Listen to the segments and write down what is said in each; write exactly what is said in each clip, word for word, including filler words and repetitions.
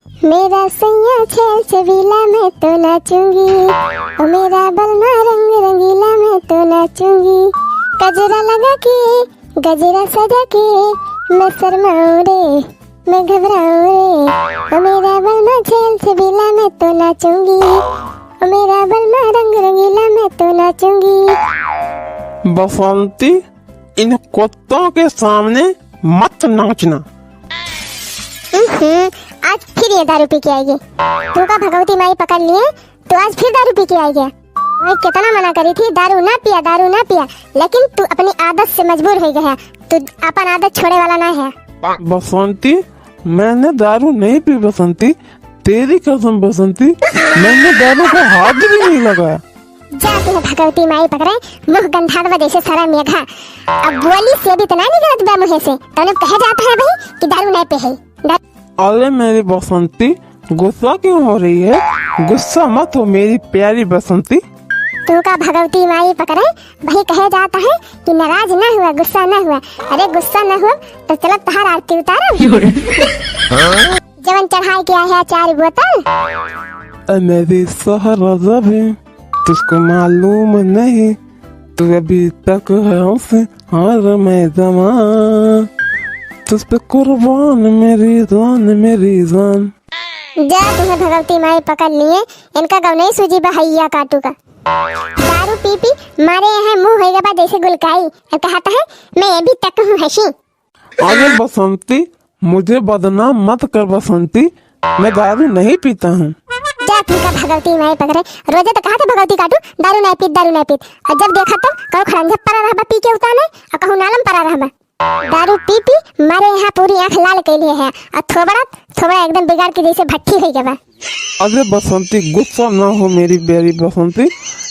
मेरा सैया छैल छबीला, मैं तो नाचूंगी। ओ मेरा बलमा रंग रंगीला, मैं तो नाचूंगी। गजरा लगा के, गजरा सजा के, मैं शर्माऊं रे, मैं घबराऊं रे। ओ मेरा बलमा छैल छबीला, मैं तो नाचूंगी। ओ मेरा बलमा रंग रंगीला, मैं तो नाचूंगी। बसंती, इन कुत्तों के सामने मत नाचना। हम्म, आज फिर ये दारू पी के आइगे। तू का भगवती माई पकड़ लिए, तू आज फिर दारू पी के आइगे। मैं कितना मना करी थी, दारू ना पिया, दारू ना पिया, लेकिन तू अपनी आदत से मजबूर हो गया, तू अपन आदत छोड़े वाला ना है। बसंती, मैंने दारू नहीं पी बसंती, तेरी कसम बसंती, मैंने दारू को हाथ भी नहीं लगाया। जा तू भगवती माई पकड़े, मुँह गंधारवा जैसे सरा मेघा। अब बोली से भी तो ना निकलत बा मुँहे से, तने कहे जाता है भाई कि दारू नहीं पे है। अरे मेरी बसंती, गुस्सा क्यों हो रही है? गुस्सा मत हो मेरी प्यारी बसंती। तू का भगवती माई पकड़े, वही कहे जाता है कि नाराज ना हुआ, गुस्सा ना हुआ। अरे गुस्सा ना हुआ तो चलो तहार आरती उतारो। जवन चढ़ाई के आया है चार बोतल। ए मेरी सहरा जबी, तुझको मालूम नहीं, तू अभी तक है हमसे हार मैं जवान, तुझ पे कुर्बान मेरी जान, मेरी जान। जा तुम्हें भगवती माई पकड़ लिए, इनका गौ नहीं सूझी बा हैया काटू का। दारू पी पी मारे यहाँ मुँह होइगा बा जैसे गुलकाई। अब कहता है मैं अभी तक हूँ हँसी। अरे बसंती, मुझे बदनाम मत कर बसंती, मैं दारू नहीं पीता हूँ। जा तू का भगवती माई पकड़े, रोजे तो कहा थे भगवती काटू, दारू नहीं पीत, दारू नहीं पीत। और जब देखा तो कहूँ खड़ंजा पड़ा रहबा पी के उताने, और कहूँ नालम पड़ा रहबा। दारू पी पी मारे यहाँ पूरी आँख लाल के लिए है, और थोबड़ा, थोबड़ा एकदम बिगाड़ के जैसे भट्ठी हो गया बा। अरे बसंती, गुस्सा ना हो मेरी प्यारी बसंती,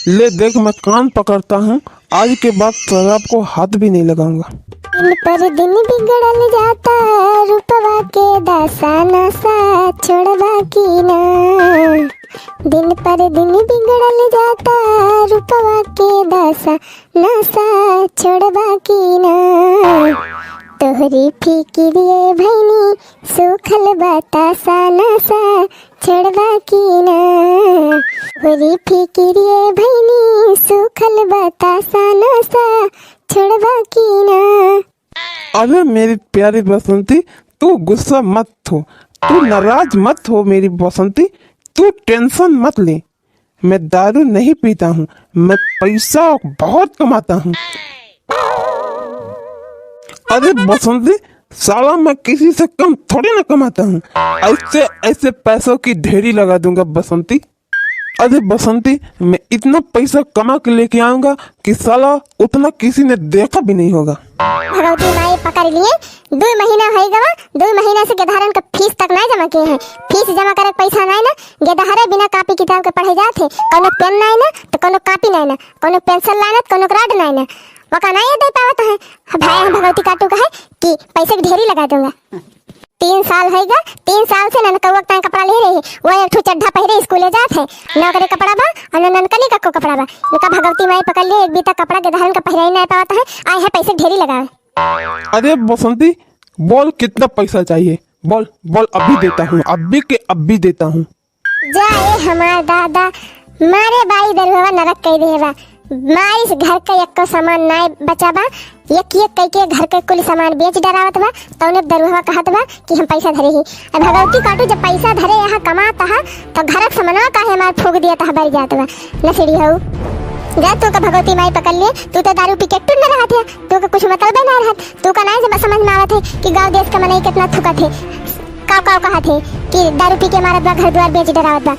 ले देख मैं कान पकड़ता हूँ, आज के बाद शराब को हाथ भी नहीं लगाऊंगा। दिन पर दिन बिगड़ल जाता रूपवा के दासा, नशा छोड़बा की ना। दिन पर दिन बिगड़ल जाता रूपवा के दासा, नशा छोड़बा की ना। तोहरी फिकिरिए भैनी सूखल बतासा, नशा छोड़बा की ना। तोहरी फिकिरिए भैनी सूखल बतासा, नशा छोड़बा की ना। अरे मेरी प्यारी बसंती, तू गुस्सा मत हो, तू नाराज मत हो मेरी बसंती, तू टेंशन मत ले। मैं दारू नहीं पीता हूँ, मैं पैसा बहुत कमाता हूँ। अरे बसंती, साला मैं किसी से कम थोड़ी ना कमाता हूँ। ऐसे, ऐसे पैसों की ढेरी लगा दूंगा बसंती। अरे बसंती, मैं इतना पैसा कमा के लेके आऊंगा कि साला उतना किसी ने देखा भी नहीं होगा। भगवती माई पकड़ लिए, दो महीना हो गवा, दो महीना से गेदहरन का फीस तक नहीं जमा किए हैं। फीस जमा करे पैसा नहीं ना, गेदहरे बिना कापी किताब के पढ़े जात है। कोनो पेन नहीं ना, तो कोनो कापी नहीं ना, कोनो पेंसिल नहीं ना, तो कोनो रड नहीं ना, वका नहीं दे पावत है। भाई हम भगवती काटू का है कि पैसे की ढेरी लगा दूंगा। तीन साल होइगा, तीन साल से ननकौआ के ताईं कपड़ा ले रही, वो एक ठो चड्ढा पहिरे स्कूले जात है, ना ओकरे कपड़ा बा और ना ननकनी का को कपड़ा बा। इनका भगवती माई पकड़ लिए, एक बीता कपड़ा गेदहरन का पहिराई नहीं पावत है, आए है पैसे ढेरी लगावे। अरे बसंती, बोल कितना पैसा चाहिए, बोल, बोल अभी देता हूँ, अभी के अभी देता हूँ। जा ए हमार दादा, मारे बाई दरुआ नरक कई देहे बा। मारिस घर के एक्को सामान नाय बचा बा, एक एक कई के घर के कुल सामान बेच डरावत बा, तौने दरुआ कहत बा कि हम पैसा धरे ही। अब भगवती काटू जब पैसा धरे यहाँ कमात हा, तो घर के सामानवा काहे मार फूक दिया तहा बरी जात बा, नसड़ी हऊ। जा तू का भगवती माई पकड़ लिए, तू तो दारू पी के टुन रहत है, तू का कुछ मतलब ना रहत, तू का नाय जब समझ में आवत है कि गाँव देश का मनई कितना थुकत है। काव काव कहत है कि दारू पी के मारत बा, घर द्वार बेच डरावत बा।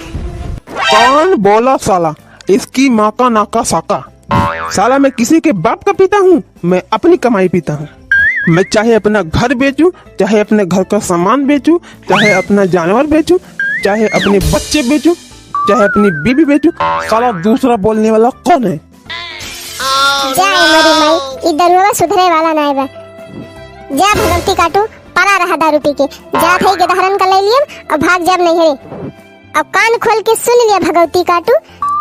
कौन बोला साला? इसकी माँ का नाका साका। साला मैं किसी के बाप का पीता हूँ? मैं अपनी कमाई पीता हूँ। मैं चाहे अपना घर बेचूं, चाहे अपने घर का सामान बेचूं, चाहे अपना जानवर बेचूं, चाहे अपने बच्चे बेचूं, चाहे अपनी बीवी बेचूं, साला दूसरा बोलने वाला कौन है? जा ए मोरी माई, ई दरुआ सुधरे वाला नाय बा। जा भगवती काटू, परा रहा दारू पी के। जात है गेदहरन का ले लियम और भाग जाब नैहरे। अब कान खोल के सुन लिया भगवती काटू,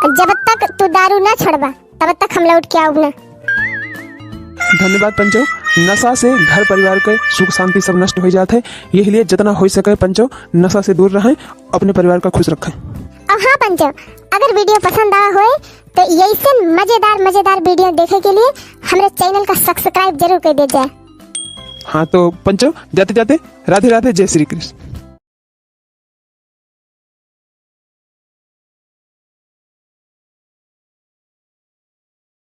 जब तक तू दारू ना छोड़बा, तब तक हम लौट के आउब ना। धन्यवाद पंचो, नशा से घर परिवार के सुख शांति सब नष्ट होइ जात है। यही लिए जितना होइ सके पंचो, नशा से दूर रहें, अपने परिवार का खुश रखें। और हाँ पंचो, अगर video पसंद आवा होए तो यैसे मजेदार मजेदार video देखे के लिए हमरे channel का subscribe जरूर कर दे जाए। हाँ तो पंचो, जाते जाते राधे राधे, जय श्री कृष्ण।